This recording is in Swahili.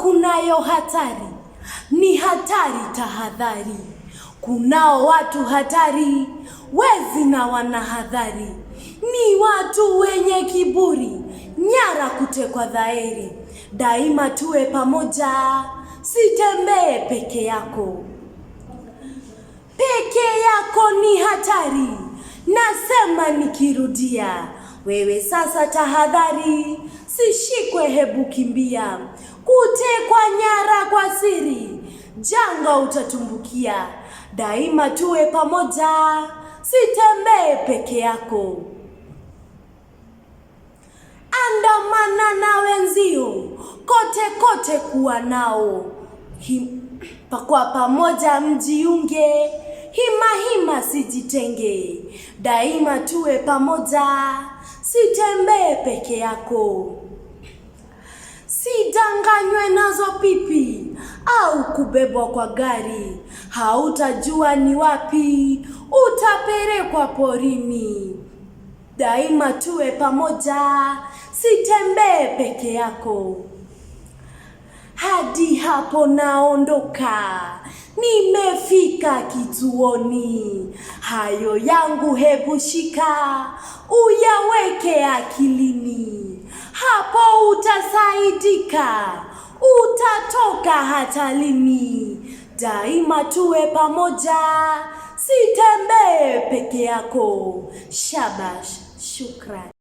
Kunayo hatari, ni hatari tahadhari. Kunao watu hatari, wezi na wanahadhari, ni watu wenye kiburi, nyara kutekwa dhahiri. Daima tuwe pamoja, sitembee peke yako. Peke yako ni hatari, nasema nikirudia. Wewe sasa tahadhari, sishikwe, hebu kimbia. Kutekwa nyara kwa siri, janga utatumbukia. Daima tuwe pamoja, sitembee peke yako. Andamana na wenzio, kote kote kuwa nao. Kwa pamoja mjiunge, hima hima sijitenge. Daima tuwe pamoja, sitembee peke yako. Sidanganywe nazo pipi au kubebwa kwa gari, hautajua ni wapi utapelekwa porini. Daima tuwe pamoja, sitembee peke yako. Hadi hapo naondoka, nimefika kituoni. Hayo yangu hebu shika, uyaweke akilini. Hapo utasaidika, utatoka hatarini. Daima tuwe pamoja, sitembee peke yako. Shabash, shukran.